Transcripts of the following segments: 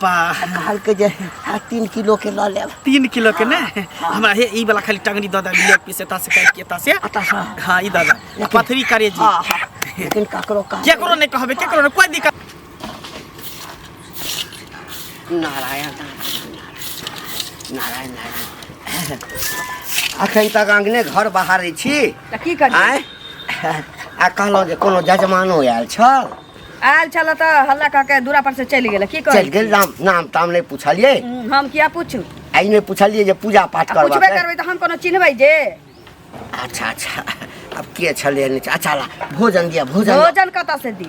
बापा। कहलकै जे हाँ, 3 किलो के लऽ लेब। 3 किलो के ने हमरा हे ई वाला खाली टंगरी दऽ दे, लेग पीस एता से काटि के एता से। एतऽ से। हाँ, ई दऽ दे आ पथरी करेजी। हाँ हाँ, लेकिन ककरो कह केकरो नहि कहबै, केकरो नहि, कोई दिक्कत। नारायण नारायण नारायण नारायण। अखन तक अंगने घर बहारै छी। तऽ की करी? आँय, आ कहलहुँ जे कोनो जजमानो आयल छल? आयल छल तऽ हल्ला कऽ के दूरा पर से चलि गेल। की कहै? चलि गेल। नाम नाम ताम नहि पुछलियै? हम किया पूछू? आइ नहि पुछलियै जे पूजा पाठ आ पुछबे करबा? करबै तऽ हम कोनो चिन्हबै जे? अच्छा अच्छा, आब के छलै नहि? अच्छा ला भोजन दिअ, भोजन दिअ। भोजन कतऽ से दी?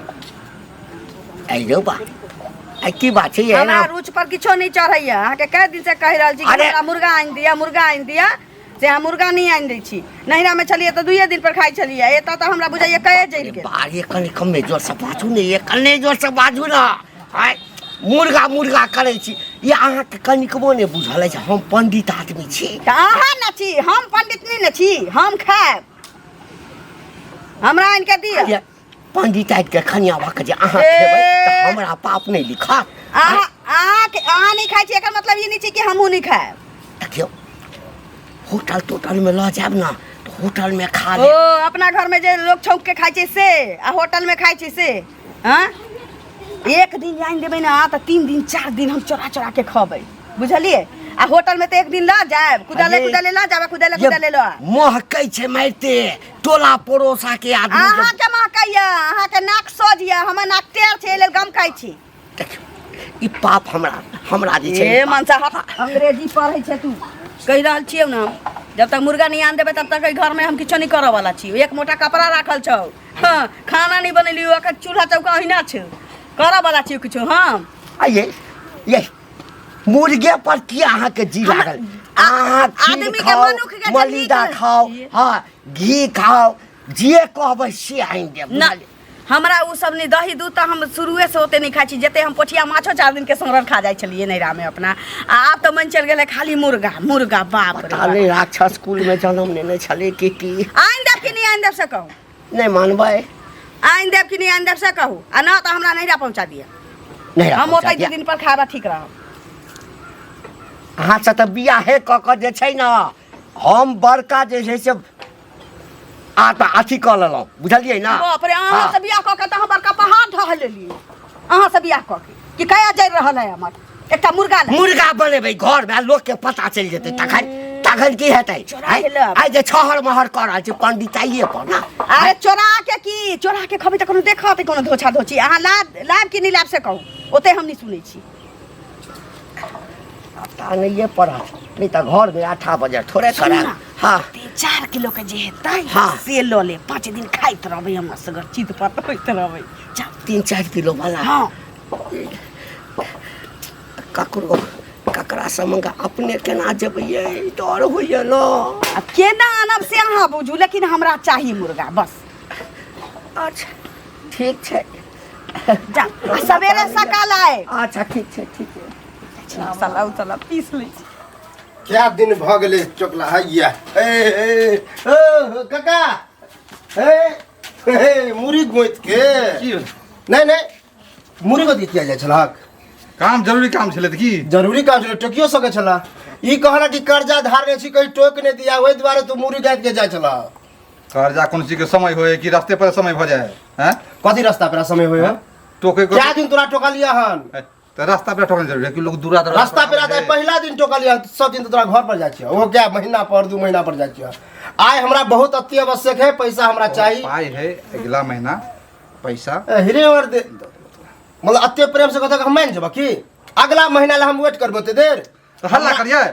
आइ रौ बा, आइ की बात छै हमरा एना? रुच पर किछो नहि चढ़ैया। अहाँके कए दिन से कहि रहल छी कि अरे! हमरा मुर्गा आनि दिअ, मुर्गा आनि दिअ, से अहाँ मुर्गा नहि आनि दै छी। नैहरामे छलियै तऽ दुइए दिन पर खाइ छलियै, एतऽ तऽ हमरा बुझाइया कए जरि गेल। बारे, कनि कमे जोरसँ बाजू ने, ये कने जोरसँ बाजू ने। आइ मुर्गा मुर्गा करै छी, ई अहाँके कनिकबो नहि बुझल अछि, हम पंडित आदमी छी। तऽ अहाँ ने छी, हम पंडित नहि ने छी। हम खायब, हमरा आनि कऽ दिअ। ये पंडित आबि के खनिया भऽ के जे अहाँ ए! खेबै तऽ हमरा पाप नहि लिखत। अहाँ अहाँके अहाँ नहि खाइ छी, एकर मतलब ई नहि छै कि हमहूँ नहि खायब। देखियौ, होटल तोटलमे लऽ जायब ने तऽ होटलमे खा ओ लेब। अपना घरमे जे लोक छौंक के खाइ छै से आ होटलमे खाइ छै से? हँ, एक दिन आनि देबै ने तऽ 3 दिन 4 दिन हम चोरा चोरा के खबै, बुझलियै? आ होटलमे तऽ एक दिन लऽ जायब, कुदले अरे, कुदले लऽ जायब, कुदले ये कुदले लऽ आयब। महकै छै मारिते टोला पड़ोसा के आदमी जे- अहाँके महकैया, अहाँके नाक सोझ यऽ, हमर नाक टेढ़ छै, एहि लेल गमकै छी। देखियौ, ई पाप हमरा हमरा जे छै। ए मनसा, अंग्रेजी पढ़ै छै तू। कहि रहल छियौ ने, जब तक मुर्गा नहि आन देबै तब तक एहि घरमे हम किछो नहि करऽ वाला छी। एक मोटा कपड़ा राखल छौ, हाँ, खाना नहि बनेलियौ अखन, चूल्हा चौका ओहिना छौ। करऽ वाला छियौ किछो हम? आ ये मुर्गे पर की अहाँके जी लागल? अहाँ खीर आदमी के खाउ, मनुख के जे मलिदा नीक- खाउ, हाँ, घी खाउ, जे कहबै से आनि देब। ना। बुझलियै? हमरा ओ सब नहि, दही दूध तऽ हम शुरुए से ओते नहि खाइ छी जते हम पोठिया माछो 4 दिन के सड़ल खा जाइ छलियै नैहरामे अपना। आ आब तऽ मन चलि गेलै खाली मुर्गा मुर्गा, बाप रे पता बाप। नहि राक्षस कुल में जन्म लेने छलै कि की। आनि देब कि नहि आनि देब से कहू। नहि मानबै। आनि देब कि नहि आनि देब से कहू, आ न तऽ हमरा नैहरा पहुँचा दिअ। नहि। हम ओतै 2 दिन पर खाबा ठीक रहब। अहाँ से तऽ बियाहे कऽ कऽ जे छै ने हम बड़का जे छै से आ तऽ अथी कऽ लेलहुँ, बुझलियै ने? बाप रे, अहाँ से बियाह कऽ के तऽ हम बड़का पहाड़ ढह लेलियै। अहाँ से बियाह कऽ के कि कया जरि रहल है हमर एकटा मुर्गा लए। मुर्गा बनेबै घरमे, लोकके पता चलि जेतै, तखन तखन की हेतै? चोरा आइ के लेब। आइ जे छहर महर कऽ रहल छै पंडिताइए पर ने। अरे, चोरा के की? चोरा के खबै तऽ कोनो देखत, कोनो धोछा धोछी। अहाँ लाब लाब कि नहि लाब से कहू, ओते हम नहि सुनै छी। पता नहिए पड़त, नहि तऽ घरमे आठा बजे थोड़े सुनू करायब। ने। हाँ। 3-4 किलो के जे हेतै से लऽ ले, 5 दिन खाइत रहबै, हम असगर चित पत होइत रहबै। चल। 3-4 किलो वाला? हाँ। ककरो ककरासँ मंगा, अपने केना जेबै यै? डर होइए ने। आ केना आनब से अहाँ बुझू, लेकिन हमरा चाही मुर्गा बस। अच्छा, ठीक छै। जा, आ सवेरे सकाल आए। अच्छा, ठीक छै, ठीक छै। मसाला उसाला पीस लै छी। क्या दिन भऽ गेलै चोकला हैया। ए ए ओ काका, ए ए मुरी गोइत के की? नहीं नहीं, मुरी गोइत के किया जाइ छलहक? काम, जरूरी काम छलै तऽ की? जरूरी काम छलै, टोकियो सकै छला। ई कहला कि कर्जा धारने छी, कहीं टोक नहि दिया, ओहि दुआरे तू मुरी गाइत के जाइ छलह। कर्जा कोनो चीज के समय होए कि रास्ते पर समय भऽ जाए हैं? कथी रास्ता पर समय होय? टोके क्या दिन तोरा टोकलिया हन? तऽ रास्ता पर टोकना जरूरी है कि लोग दूरा दराज रास्ता पर आता पहिला दिन टोकलिया, सब दिन तो तोरा घर पर जाइ छियै, ओ क्या महीना पर 2 महीना पर जाइ छियै। आइ हमरा बहुत अति आवश्यक है, पैसा हमरा चाही। पाई है, अगला महीना पैसा। ए, हिरे और दे, मतलब अते प्रेम से कहता हम मान जेबा की अगला महीना ला हम वेट करबो ते देर? तऽ हल्ला करिए।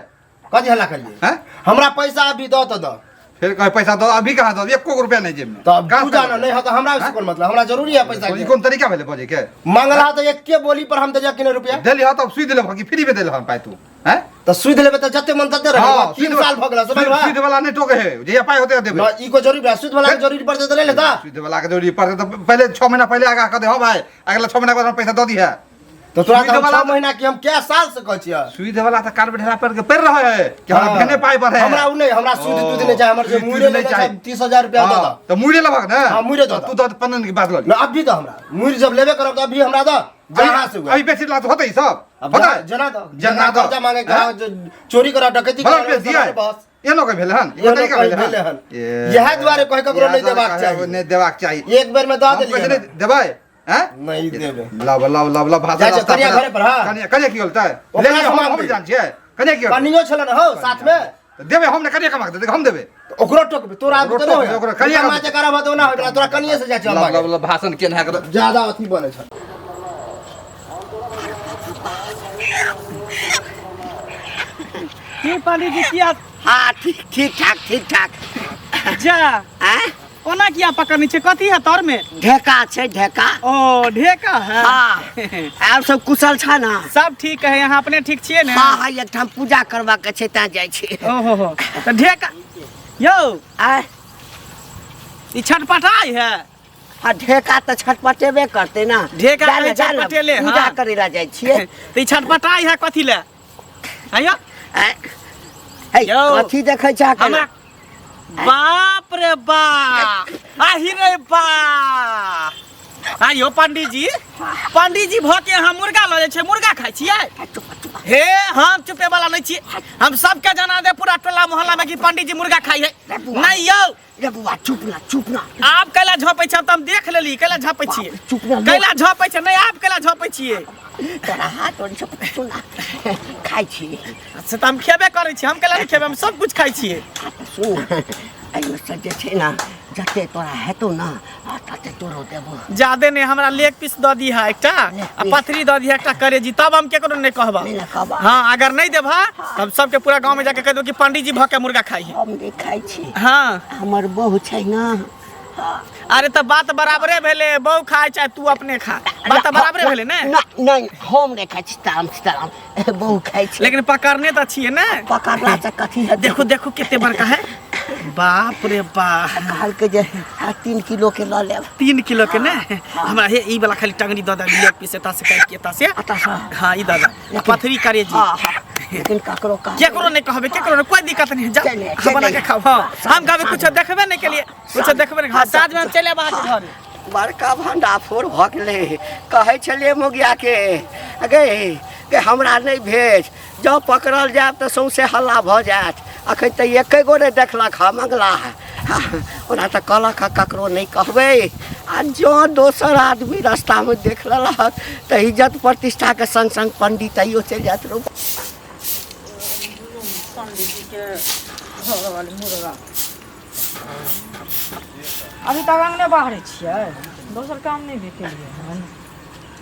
कथी हल्ला करिए? हैं? हमरा पैसा अभी दो तो दो। फिर कहे पैसा दो, अभी कहाँ दो? एको रुपया नहीं जेब में। तब कहाँ तू से जाना नहीं हो तो हमरा से कोन मतलब, हमरा जरूरी है पैसा ई के। कोन तरीका भेलै बजै के? मांगला तो एके बोली पर हम देलिया किने रुपया। देली हो तब सुई देले कि फ्री में देले हम पाइ तू हैं? तो सुध लेबे तो जते मन तते रहे। 3 साल भ गेला, समझ सुई वाला नहीं टोके है, जे पाइ होते देबे। ना, ई को जरूरी बा, सुध वाला के जरूरी पड़ते तो ले लेता। सुई वाला के जरूरी पड़ते तो पहले 6 महीना पहले आगा कह दे हो भाई, अगला 6 महीना के बाद हम पैसा दऽ दी है। तो तोरा सुध तो हम वाला 6 महीना की हम क्या साल से कहै छियै। सुई वाला तऽ कार ढेला पर के पड़ रहे है कि हमरा हाँ। भेने पाइ पर है। हमरा उ नहीं, हमरा सुध दूध नहीं चाही, हमर जे सुध मुरे दूध लेने नहीं चाही। छै 30,000 रुपया दऽ हाँ, दऽ। तऽ मुड़े लेबहक ने? हाँ, मुड़े दऽ दऽ। तू दऽ, 15 दिन के बाद लऽ ली। ना, अभी दऽ हमरा मुर, जब लेबे करब तऽ अभी हमरा दऽ, जहाँ से हुआ। अभी बेसी लात होतै ई सब अब होतै जना दो जना दो कर्जा मांगे के चोरी करा डकैती भला करा रुपया दिया बस एनो के भेल हन एनो तरीका कहीं भेल भेलै हन। ए, इएह दुआरे कहि ककरो इएह नहि दुआरे देबाक कहे चाही। नहि देबाक चाही एक बेर में दऽ हम कहै देलियै छी नहि देबै हैं नहीं देबै लब लब लब लब भाषा जाइ छै, रास्ता कनिया पर- घरे पर, हाँ। कनिया कनिया की होलतै ओकरा ले लिअ, से हम मांगबै। हम जान छियै कनिया की होलतै? कनियो छलन हो साथ में तऽ देबै हम ने कनिया कमा के देबै हम देबै तऽ ओकरो टोकबै तोरा ओकरो आब तऽ नहि टोकबै, ओकरो कनिया होय माँ जे करब तऽ ओना होय तोरा कनिये से जाइ छै हम लब मांगे। लब लब भाषण केना है ज्यादा अथी बनै छै की पंडित जी किया हाँ ठीक ठीक ठाक ठीक ठाक जा आँय ओना किया पकड़ने छै कथी है तर में ढेका छै ढेका ओ ढेका है हाँ आब सब कुशल छ ना सब ठीक है यहाँ अपने ठीक छियै ने हाँ हाँ एकठाम पूजा करबा के छै तैं जाइ छी ओहो हो तऽ ढेका यौ आँय ई छटपटाइ है आ ढेका तऽ छटपटेबे करतै ना ढेका जा ने, कहै जा ने, छटपटेले, पूजा हाँ। करै ला जाइ छियै तऽ ई छटपटाइ है कथी लए आइयो आँय हे यौ। कथी देखै छ हमरा बाप रे बाप आहि रे बाप आइयो पंडीजी पंडीजी भऽ के अहाँ मुर्गा लऽ जाइ छै मुर्गा खाइ छियै हे हम चुपे वाला नहि छियै हम सबके जना दे पूरा टोला मोहल्ला में कि पंडीजी मुर्गा खाइ है नहीं यौ रे बुआ चुप ना चुप ना आब कैला झपै छै तऽ हम देख लेली कैला झपै छियै चुप ना कैला झपै छै नहि आब कैला झपै छियै तोरा हाथ ओर चुप सुन खाइ छी से तऽ हम खेबे करै छी हम कैला नहि खेबै हम सब कुछ खाइ छियै सुन एहिमे से जे छै ने जते तोरा हेतौ ने आ तते तोरो देबो जादे नहि हमरा लेग पीस दऽ दीहा एकटा आ पथरी दऽ दीहा एकटा करेजी तब हम केकरो नहि कहबा नहि ने कहबा। हाँ अगर नहीं देबा तब सबके पूरा गांव में जाके कह दो कि पंडित जी भऽ के मुर्गा खाई है हम नहि खाइ छी हाँ हमर बहु छै ने अरे तऽ बात बराबरे भेले बहु खाए चाहे तू अपने खा बात तऽ बराबरे भेले ने नहि हम नहि खाइ छी ताम सीताराम बहु खाइ छै लेकिन पकड़ने तऽ छियै ने पकड़ला से कथी है देखो देखो कते बड़का है बाप रे बाप कहलकै जे हाँ, 3 किलो के लऽ लेब 3 किलो के ने हमरा हे ई वाला खाली टंगरी दऽ दे लेग पीस एता से काटि के एता से एतऽ से? हाँ ई दऽ दे आ पथरी करेजी हाँ हाँ लेकिन ककरो कह केकरो नहीं कहबे केकरो नहीं कोई दिक्कत नहीं है जा चले, हम बना चले। के खाओ हाँ हम कहबे कुछ देखबे नहीं के लिए कुछ देखबे नहीं हाँ साँझ में हम चले आब अहाँके घर बड़का भंडाफोड़ भऽ गेलै कहै छलियै मोगियाके गे के हमरा नहि भेज जँ पकड़ल जायब तऽ सौँसे हल्ला भऽ जायत अखन तऽ एके गो नहि देखलक हँ मंगला ओना तऽ कहलक हँ ककरो नहि कहबै आ जँ दोसर आदमी रास्तामे देख लेलक तऽ इज्जत प्रतिष्ठाके सङ्ग सङ्ग पंडितैयो चलि जायत रौ पंडीजीके भऽ गेल मुर्गा अभी तक अंगने बाहरे छियै दोसर काम नहि भेटलियै हन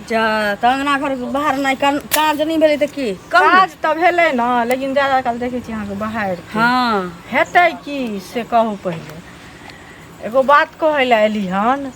जा तऽ अंगना घर बाहर नहि काज नहि भेलै तऽ की कहू ने। काज तऽ भेलै ने लेकिन ज्यादा काल देखै छी अहाँके बाहर हँ हेतै की से कहू पहिले एगो बात कहै लए एली हन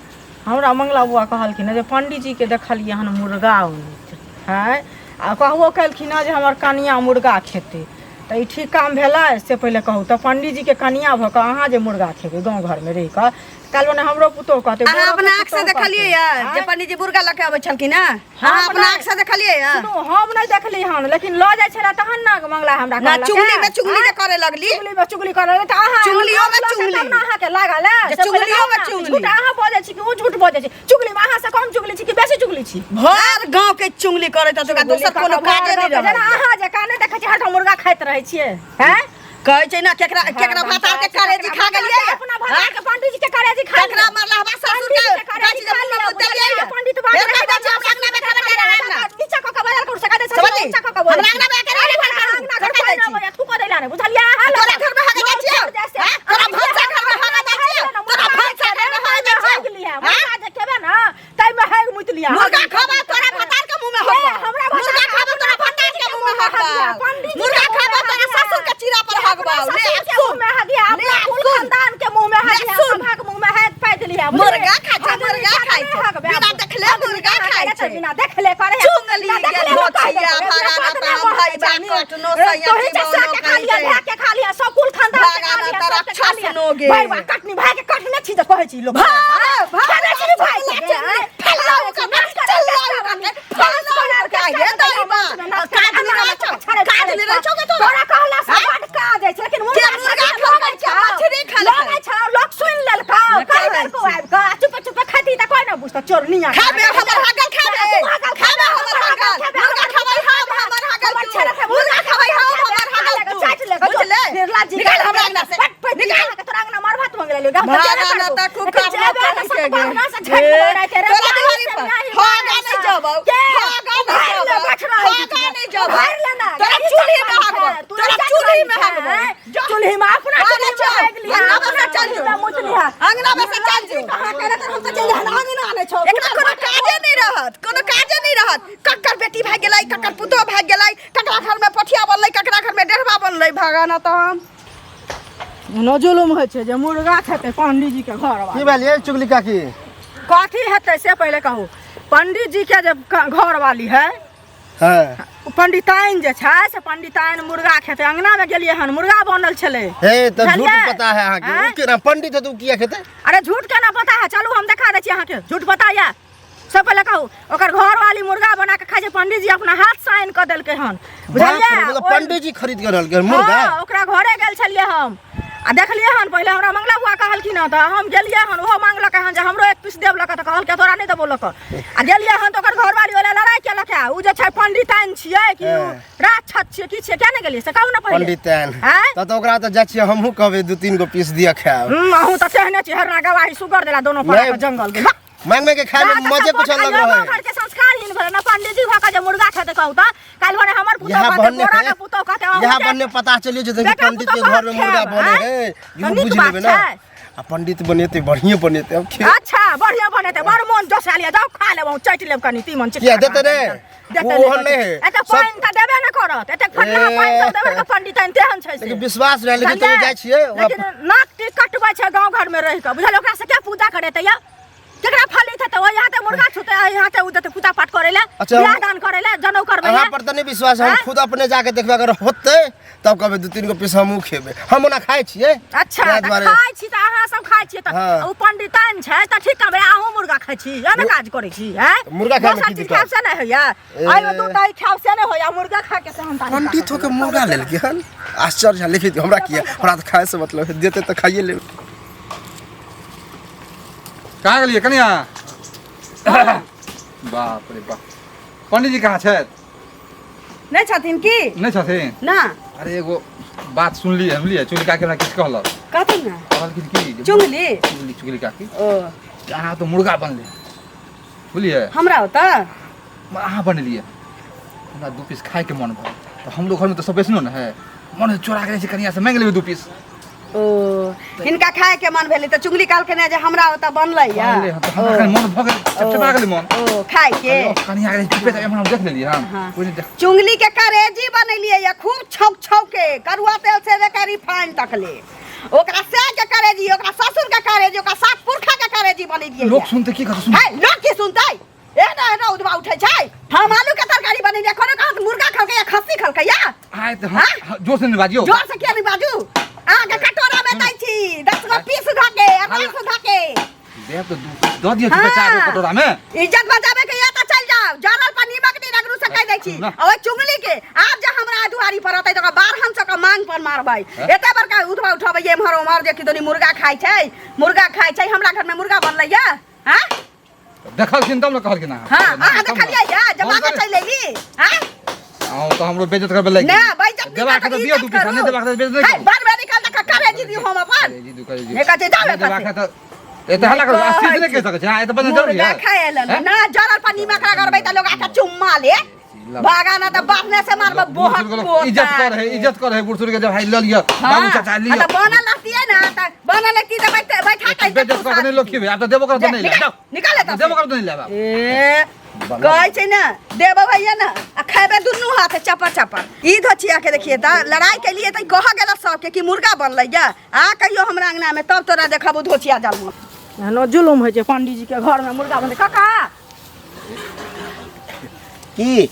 हमरा मंगला बुआ कहलखिन हँ जे पंडीजीके देखलियै हन मुर्गा उनैत हँ आ कहबो केलखिन हँ जे हमर कनिया मुर्गा खेतै तऽ ई ठीक काम भेलै से पहिले कहू तऽ पंडीजीके कनिया भऽ कऽ अहाँ जे मुर्गा खेबै गाँव घरमे रहि कऽ काल्हि मने हमरो पुतोहु कहतै अहाँ बड़ो अपना के आँख से पुतोहु देखलियै कहतै। या जे आँय? पंडीजी मुर्गा लऽ के अबै छलखिन हँ अहाँ अपना नहि। आँख से देखलियै या सुनू हम नहि देखली हन लेकिन लऽ जाइ छलै तहन ने मंगला हमरा ना कहलक, चुगली में आँय? चुगली जे करे लगली चुगली में चुगली करे लगली तऽ अहाँ चुगलियो में हम लऽ के चुगली। तब ने अहाँके लागल है जे से पहिले चुगलियो में कहू ने, चुगली। झूठ अहाँ बजै छी कि ओ झूठ बजै छी चुगली में अहाँ से कम चुगली छी कि बेसी चुगली छी भर गाँव के चुगली करैत ओकरा दोसर कोनो काजे नहि जेना रहै अहाँ जकाँ नहि देखै छी हरदम मुर्गा खाइत रहै छियै हैं कहै छै ने केकरा केकरा भातार के करेजी खा गेलियै अपना भातार के पंडित जी के करेजी खा केकरा मरला हवा ससुर के पंडित कहै छै जे मुँह में मुँह देलियै पंडित फेर कहि दै छै हमरा अंगना में खाना खा रहल ना नीचा क के बाजार करू सका दे समझली? ऊँचा क के बोलै हमरा अंगना में आके रहै हमरा करू, अंगना घर धोखा कोइ दै ना छी। बोलै, थूको दैला नहि बुझलियै अहाँ तोरा घर में हगे जाइ छियौ हैं? तोरा भनसा घर में हगे जाइ छियौ तोरा भनसा घर में हगे जाइ छियौ हैं? मुर्गा जे खेबे ना ताहिमे हैग मुति लिया मुर्गा खाबा तोरा भतार के मुंह में हे, हगबा हमरा भतार मुर्गा खाबा तोरा भतार के मुंह में हगबा पंडित जी मुर्गा के खाबा मुंह में तोरा ससुर के चीरा पर हगबा अपना ले ससुर के सुन मुंह में हगिया ले अपना कुल सुन। खानदान के मुंह में ले हगिया सुन। सभा के मुंह में हैग पाइ देलियै मुर्गा खाइ छै, मुर्गा खाइ छै। बिना देखले मुर्गा खाइ छै। बिना देखले करे चुंगली के धोतिया भगाना तारा भैया कटनो सैया तोही चचा के खा लिया भाय के खा लिया सब कुल खानदान के खा भगाना लिया तारा सबके खा लिया छसनो गे। भाई बा कटनी भाई के कटने छी तऽ कहै छी लोक भाई, भाई, खेने छी भाई के, चुगली, आँय? फैलाउ के, चिल्लाउ के, फैलाउ के, हे दैवा, काज नहि रहै छौ, काज नहि रहै छौ गे तोरा? तोरा कहला से आँय? बड काज अछि लेकिन के मुर्गा खबै छै, मछरी खा लेतै। लगै छौ लोक सुनि लेलकौ नहि कहि कहै देलकौ आबि कऽ चुप चुप खाती तऽ कोइ न बुझतौ चोरनिया खाबे हमर हगल खाबे तू हगल खाबे हम तऽ जेबे भागा ना करबो। तऽ खूब लेकिन करना जेबे तऽ करी के सब गे। बहना से झाड़ि देबो राति रे। तोरा दुआरी पर नाही, भागा नहीं जबौ के? भागा नहीं उघारि ले, जबौ बैठ रहल छी। भागा नहीं जबौ उघारि ले ना। तोरा ई चूल्ही में चल हगबौ छै, तू तोरा चल चूल्ही में छै, हगबौ हैं? चूल्ही में अपना भागा चूल्ही में चल, भागि लिहा, अंगना में अपना से चल चूल्ही जो। में मुत लिहा। अंगना में से चल जो। कहाँ करे तऽ हम तऽ चलि जाहन, अंगना नहि छौ। एकरा कोनो काजे नहीं रहत कोनो काजे नहीं रहत ककर बेटी भाग गेलै ककर पुतोह भाग गेलै ककरा घर में पठिया बनलै ककरा घर में डेढ़वा बनलै भागा ना तऽ हम एहनो जुलुम होइ छै जे मुर्गा खेतै पंडीजी के घर की भेल ये चुगली काकी कथी हेतै से पहिले कहू पंडीजी के जे घर वाली है हाँ ओ पंडिताइन जे छै से पंडिताइन मुर्गा खेतै अंगना में गेलियै हन मुर्गा बनल छलै हे तऽ झूठ बुझलियै? पता है अहाँके आँय? ओ केना पंडित है तऽ ओ किया खेतै अरे झूठ केना पता है चलू हम देखा दै छी अहाँके झूठ पता यऽ सब पहिले कहू ओकर घरवाली मुर्गा बना के खाइ छै पंडीजी अपना हाथ से आनि कऽ देलकै हन बाप रे, बुझलियै मतलब ओहि- पंडित जी खरीद के रहल मुर्गा हँ ओकरा घरे गेल छलियै हम आ देखलियै हन पहिले हमरा मंगला बुआ कहलखिन हँ तऽ हम गेलियै हन ओहो मांगलकै हन जे हमरो एक पीस देब लऽ कऽ तऽ कहलकै तोरा नहि देबो लऽ कऽ आ गेलियै हन तऽ ओकर घरवाली ओला लड़ाइ केलक हँ ओ जे छै पंडिताइन छियै कि ओ हँ। राक्षस छियै की छियै किया नहि गेलियै से कहू ने पहिले पंडिताइन आँय? तऽ तऽ ओकरा तऽ जाइ छियै हमहूँ कहबै दू तीन गो पीस दिअ खायब अहूँ तऽ तेहने छी हरना गवाही सुगर देला दोनो पड़ा नहि। कऽ जंगल गेल मांग मांग के खाय में मजे कुछ अलग रहे घर के संस्कारहीन भेलै ना पंडित जी भऽ के जे मुर्गा खेतै कहू तऽ काल्हि भने हमर पुतहु यहाँ कहतै बनने गोरा है के पुतहु कहतै अहूँ यहाँ के बनने पता चलिए जे बेटा पंडित के पुतहु घर में मुर्गा खायब, बने आँय? है तऽ इहो नीक बुझ बात लेबै ना छै। आ पंडित बनेते बढ़िए बनेते अब खे अच्छा बढ़िया बनेतै बड़ मोन जोसायल यऽ जाउ खा लेब अहूँ चटि लेब कनि तीमन चिट्ठा किया देतै ने? देतै ओ ओहन नहि नहि है। एते सब- पानि तऽ देबे ने करत एते फटहा ए। पानि तऽ देबे ने पंडित तेहन छै से लेकिन विश्वास रहे लेकिन तैयो बुझलियै? जाइ छियै ओकरा- लेकिन नाक टीक कटबै छै गाँव घर में रहि कऽ बुझल ओकरा से के पूजा करेतै यौ केकरा फलित हेतै ओहि हाथे मुर्गा छुतै एहि हाथे ओ देतै पूजा पाठ करै लए अच्छा, बियाह दान करै लए जनउ करबै अहाँ लए पर तऽ नहि विश्वास है, हम आँय? खुद अपने जाके देखबै अगर होतै तब कहबै दू तीन गो पीस हमहूँ खेबै हम ओना खाइ छियै अच्छा ताहि तऽ दुआरे खाइ छी तऽ अहाँ सब खाइ छियै तऽ हाँ। ओ पंडिताइन छै तऽ ठीक कहबै अहूँ मुर्गा खाइ छी इएह ने काज करै छी आँय मुर्गा खाइमे दोसर की चीज दिक्कत? खायब से नहि होइया ए। एहिमे दू दही खायब से नहि होइया मुर्गा खा के सेहनता नहि पंडित होके मुर्गा लेलकै हन आश्चर्य है लेकिन हमरा किया हमरा तऽ खाइ से मतलब है देतै तऽ खाइए लेबै कहाँ गेलियै कनिया बाप रे बाप पंडीजी कहाँ छथि नहि छथिन की नहि छथिन ना अरे एगो बात सुनलियै हम लियै चुगली काकी हमरा किछु कहलक कथी ने कहलखिन की जे चुगली चुगली चुगली काकी ओ जे अहाँ तऽ मुर्गा बनलै बुझलियै हमरा ओतऽ अहाँ बनेलियै हमरा दू पीस खायके मन भऽ तऽ हमरो घरमे तऽ सब वैष्णो ने है मन है चोरा के जाइ छै कनिया से माँगि लेबै दू पीस ओ हिनका खाय के मन भेलै तऽ चुगली कहलखिन जे हमरा ओतऽ बनलै या बनलै हँ तऽ हमरा कनि मन भऽ गेल चपचपा गेलै मन ओ खाय के कनिया के चुपे चापे हम देख लेलियै हन हाँ। कोइ नहि देख चुंगली के करेजी बनेलियै या खूब छौक छौक के करुआ तेल से लेकर रिफाइन तक ले ओकरा से के करेजी ओकरा ससुर के करेजी ओकरा सात पुरखा के करेजी बनेलियै लोक सुनते की कहत सुन है लोक की सुनतै ए ना ना उदबा उठै छै हम आलू के तरकारी बनेलियै कोनो कहत मुर्गा खलकै या खस्सी खलकै या आय तऽ हम जोर से नहि बाजियौ जोर से किया नहीं बाजू अहाँके कटोरा में दै छी 10 गो पीस धऽ के आ रस धऽ के देब तऽ दू दऽ दिअ चुपे चार गो कटोरा में इज्जत बचावे के या तऽ चल जाओ जरल पर नीमक नहीं रगड़ू से कह दै छी ना। आ ओइ चुंगली के आब जे हमरा दुआरी पर अतै तऽ ओकरा बारहन सौ के मांग पर मारबै एते बड़का उठबा उठबै एम्हर ओम्हर जे किदनी मुर्गा खाइ छै मुर्गा खाइ छै हमरा घर में मुर्गा बनलै या हाँ देखलखिन तब ने कहलखिन अहाँ हाँ अहाँ देखलियै या जमा के चलि अयली हाँ अहूँ तऽ हमरो बेइज्जत करबै लागि ना बेइज्जत नहीं देबाक करब, तऽ दियौ इज्जत दू पैसा नहि करू। देबाक तऽ बेइज्जत है, नहि बार बार निकाल तऽ करे जी दियौ हम अपन करू जी दू करे जी नहि कहै छै, जाउ नहि एतऽ देबाक से। तऽ एते हल्ला करू कहै सीधे नहि कहि सकै छै अहाँ एते बजनाइ जरूरी मुर्गा है खाए लेल हैं? ना जरल पर नीमक रगड़बै तऽ लोग आके चुम्मा ले भागा ना तऽ बापने से मारबै बूढ़ बोहक सूढ़ के लोग इज्जत कर है इज्जत कर है बूढ़ सूढ़ के जब भाई ल लिअ बाबू चाचा लिअ तऽ बनल रहतियै ना तऽ बनल रहती तऽ बैठ बैठा के बेइज्जत कऽ के नहि लोग खेबै आब तऽ देबो करत तऽ नहि लेब जाउ निकाल एतऽ से। देबो करत तऽ नहि लेब आब। ए कहै छै ने देबो भैया ने आ खेबै दुनू हाथे चपर चपर ई धोचिया के देखिए तऽ लड़ाई के लिए तऽ कह गेल सबके कि मुर्गा बनलै या आ कहियो हमरा अंगना में तब तोरा देखबो धोचिया जलमो एहनो जुलुम होइ छै पंडीजी के घर में मुर्गा बनतै काका की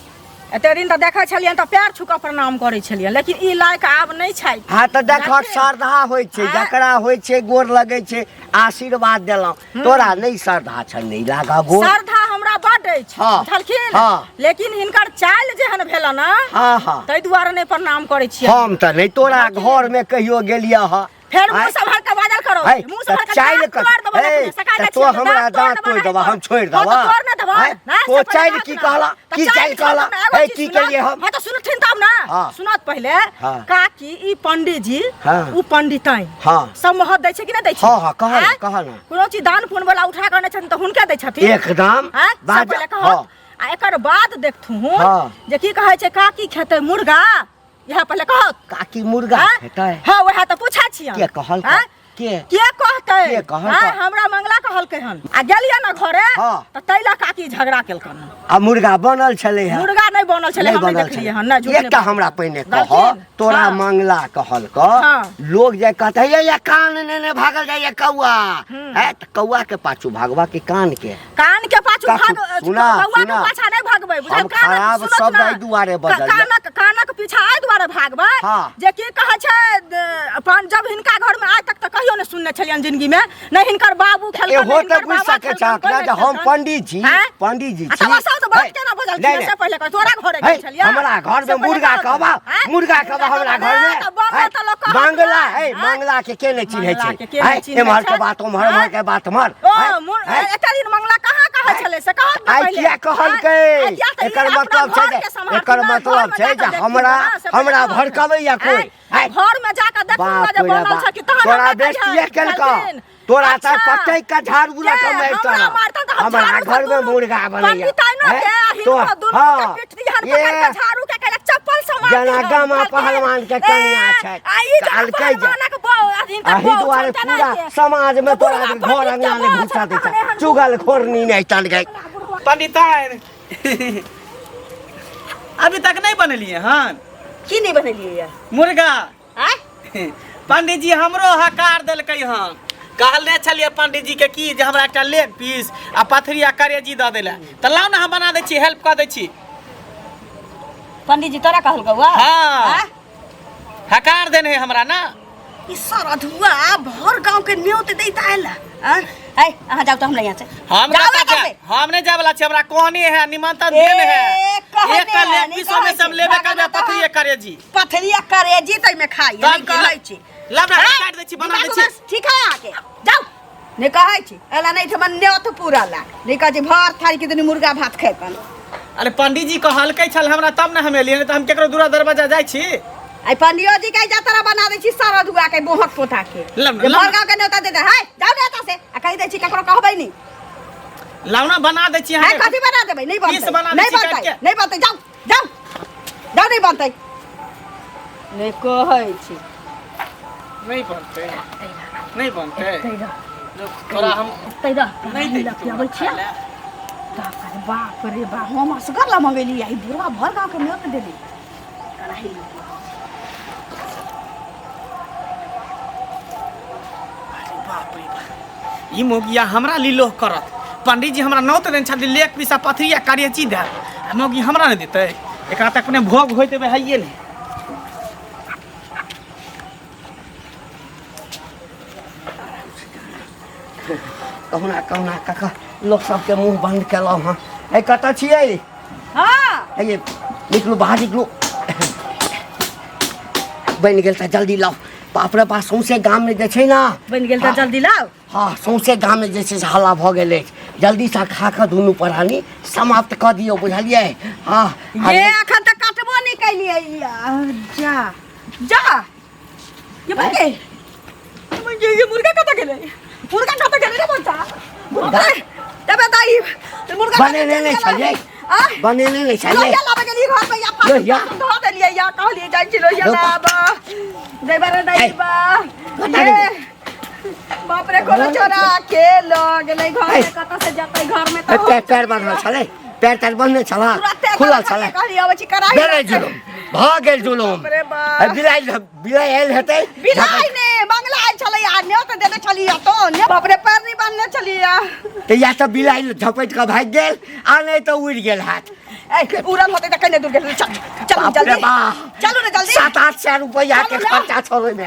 एते दिन तऽ देखै छलियनि तऽ पैर छू कऽ प्रणाम करै छलियनि लेकिन ई लायक आब नहि छै हाँ तऽ देखक श्रद्धा होइ छै जकरा होइ छै गोर लगै छै आशीर्वाद देलहुँ तोरा नहि श्रद्धा छ नहि लागऽ गोर श्रद्धा हमरा बड अछि हाँ। बुझलखिन हाँ। लेकिन हिनकर चालि जेहन भेलन हँ हाँ हाँ ताहि दुआरे नहि प्रणाम करै छियै हम तऽ नहि तोरा घरमे कहियो गेलियै हँ फेर मुँह आँय? सम्हार कऽ बाजल करू करो है, मुंह से तऽ भर के चालि दाँत तोड़ देबो है, देखने, सकाय तऽ जाइ तो छियै, हमरा दाँत तोड़ दाँत देबो तोड़ नहीं देबा हम तोड़। छोड़ि हाँ, देबा तऽ तोड़ ने देबो है, ना, तो से पहिले चालि बात की ना। कहला तऽ की चालि चालि कहला सुनत ने, एगो है चीज की सुनत। केलिए हम हाँ तऽ सुनथिन तब ना हाँ। सुनत पहिले हाँ। काकी ई पंडीजी हाँ। उ पंडिताइन हाँ। सब महत दै छै कि नहि दै छै हाँ, हाँ, कहऽ ने, आँय? कहऽ ने। कोनो चीज दान पुण्य वाला उठा कऽ आनै छथिन तऽ हुनके दै छथिन एकदम आँय? सब बाज पहिले हाँ कहत आ एकर बाद देखथुन हाँ। जे की कहै छै काकी खेतै मुर्गा इएह पहिले कहत काकी मुर्गा आँय? खेतै हाँ वएह तऽ पूछै छियै के कहलकै? आँय? के? के कहतै के कहलकै? आँय, हमरा मंगला कहलकै हन आ गेलियै ने घरे हाँ। तऽ ताहि लए काकी झगड़ा केलकन हन। आ मुर्गा बनल छलै हँ मुर्गा नहि बनल छलै नहि हम नहि बनल देखलियै छलै हन नहि झूठ नहि एकटा बाजू। हमरा पहिने कह दलखिन? तोरा हाँ। मंगला कहलक हाँ। लोग जे कहते ये ये कान नेने भागल जाइए कौआ है तऽ कौआ के पाछू भागवा के कान के कान के पाछू काकू, भाग सुना, कौआ के सुना। पाछा नहि भागबै बुझल हम कानक खराब सुनत शब्द ना। एहि दुआरे बजलियै। कानक कानक पीछा एहि दुआरे भागबै हाँ। जे की कहै छै अपन जब हिनका घर में आइ तक तऽ कहियो नहि सुनने छलियनि जिंदगी में नहि हिनकर बाबू खेलकन एहो नहि तऽ हिनकर बुझि बाबा सकै खेलकन, छहक कोइ ने नहि जे हम खेलकन। पंडित जी आँय? पंडित जी आ छी तब सब तऽ बात है, केना बजलखिन नहि, नहि। से पहिले कह तोरा घरे है, गेल छलियै हमरा घर से में पहिले मुर्गा कहत। कहबा आँय? मुर्गा कहबा हमरा घर में तऽ बनल है, तऽ लोक कहत बांग्ला ने, है आँय? बांग्ला के के नहि चिन्है बांग्ला छै के के नहि है, चिन्है एम्हर के छै? बात ओम्हर आँय? ओम्हर के बात ओम्हर ओ है, है, एते दिन मंगला कहाँ कहै छलै से कहत ने आइ पहिले। किया कहलकै आँय? आइ किया तऽ ई एकर अपना मतलब छै घर जे के सम्हारथिन एकर ने, मतलब घरमे छै जाकऽ जे देखथिन हमरा ने, से पहिले हमरा कहत। भड़कबैया कोइ आँय? आँय? घरमे जाकऽ देखथिन ने बाप जे रे बनल बाप छै कि तहन तोरा हमरा बेइज्जतिये कहिया केलकौ कहलखिन। तोरा तऽ अच्छा। पटैक के झाड़ू लऽ के के? मारि हमरा तोरा मारतन तऽ हम हमरा झाड़ू से घर में दुनू मुर्गा बनैया पंडिताइनो हैं? के आ हिनको दुनू के हाँ, पिठियन ये पकड़ के झाड़ू के कहलक चप्पल से मारती जेना हन, गामा कहलकै, पहलवान के कनिया ए, छै, आ ई जेना कहलकै जे- पहलवानक बौ- आ हिनकर अही बौ दुआरे छनि तेना पूरा के। समाज में तऽ तोरा बुढ़वा घर पंडित के अंगना नहि बौ घुसा छनि दै तहन छै एहन चुगल खोरनी नहि तन गई पंडिताइन अभी तक नहीं बनेलिए हन की नहीं बनेलियै ये मुर्गा आँय? पंडित जी हमरो हकार देलकै हन कहलने छलियै पंडित जी के की जे हमरा एकटा लेग पीस आ पथरी आ करेजी दऽ दै लए तऽ लाउ ने हम बना दै छी हेल्प कऽ दै छी पंडित जी तोरा कहलकौ वा हाँ। आँय? हकार देने है हमरा ना ई सरधुआ भर गांव के न्योत दैत आयल आँय? ऐ अहाँ जाउ तऽ हमरा यहाँ से हम जाउ कतऽ एतऽ जायब? से। हम नहीं जाय वाला छी हमरा कहने है निमंत्रण ए, देने है कहने एकटा है, लेग नहि पीस ओमे कहै से हम छी। लेबे करबै भागल पथरी तऽ करेजी पथरिया करेजी तैमे खाइ तब नहि कहै छी लाउ ने, हैं? काटि दै छी, बना दै दिमाग छी। बस ठीक है अहाँके जाउ नहि कहै छी एला नहि ठमन न्योत पूरा ला नहि कहै छी भर थारी के दुनू मुर्गा भात खेतन अरे पंडित जी कहलकै छल हमरा तब ने हम एलियै नहि तऽ हम केकरो दूरा दरवाजा जाइ छी आई पंडियो जी के जातरा बना दै छी सारा दुआ के बोहक पोता के लब न, जे लब न। भर गाँव के न्योता दे दे हाय जाउ ने एतऽ से आ कहि दै छी ककरो कहबै नहि लाउ ने बना दै छी हाय अहाँके कथी बना देबै नहि पीस बनतै बना दै नहि छी बनतै काटि के। नहि बनतै जाउ जाउ जाउ नहि बनतै नहि कहै छी नहि बनतै नहि बनतै तोरा हम नहि दै लऽ अबै छियै बाप रे बाप रे बाप हम असगर ला मंगेली आई बुढ़वा भर गाँव के न्योत देली कड़ाही लऽ के। अरे बाप रे बाप ई मौगिया हमरा लीलोह करत पंडित जी हमरा नौत देने छथिन लेक पीसा पथरी आ करेची दे आ मौगी हमरा नहि देतै एकरा तऽ अपने भोग होइत हेबै हैये नहि कहुना कहुना कऽ लोक सबके मुँह बन्द केलहुँ हँ ए कतऽ छियै हाँ हे निकलू बाहर निकलू बनि गेल तऽ जल्दी लाउ बाप रे बाप सौंसे गाममे जे छै ने बनि गेल तऽ हाँ। जल्दी लाउ हँ सौंसे गाममे जे छै से हल्ला भऽ गेल अछि जल्दीसँ खा कऽ दुनू प्राणी समाप्त कऽ दियौ बुझलियै हँ ये अखन तक काटबो नहि कैलियै जा जा ये बन ये ये मुर्गा कतऽ गेलै मुर्गा कतऽ गेलै रे बच्चा मुर्गा? तबे दाई मुर्गा बनेने नहि छलियै बनेने नहि छलियै लोहिया लाबे गेलियै घर पे या लोहिया? धऽ देलियै या कहलियै जाइ छी लोहिया लोहिया। लाबऽ दैबा रे दैबा कतऽ ये गेलै? बाप रे कोनो चोरा के लऽ गेलै घर ऐ। में कतऽ से जतै घर में तऽ पैर पैर बान्हल छलै पैर तार बन्हने छल तुरते खुलल छलै कहलियै अबै छी कड़ाही भेलै जुलुम भऽ गेल जुलुम बाप रे बाप। ए, बिलाइ बिलाइ आयल हेतै बिलाइ ने बंगला आयल छलै आ न्योत देने छलियै तो ने बाप रे पैर नहि बान्हने छलियै तऽ या तऽ बिलाइ झपटि कऽ भागि गेल आ नहि तऽ उड़ि गेल हैत ए उड़ल होतै तऽ कने दूर गेल चल चलू बाप रे जल्दी बाप। चलू ने जल्दी 700-800 रुपैआ के चलू ने। खर्चा छल ओहिमे।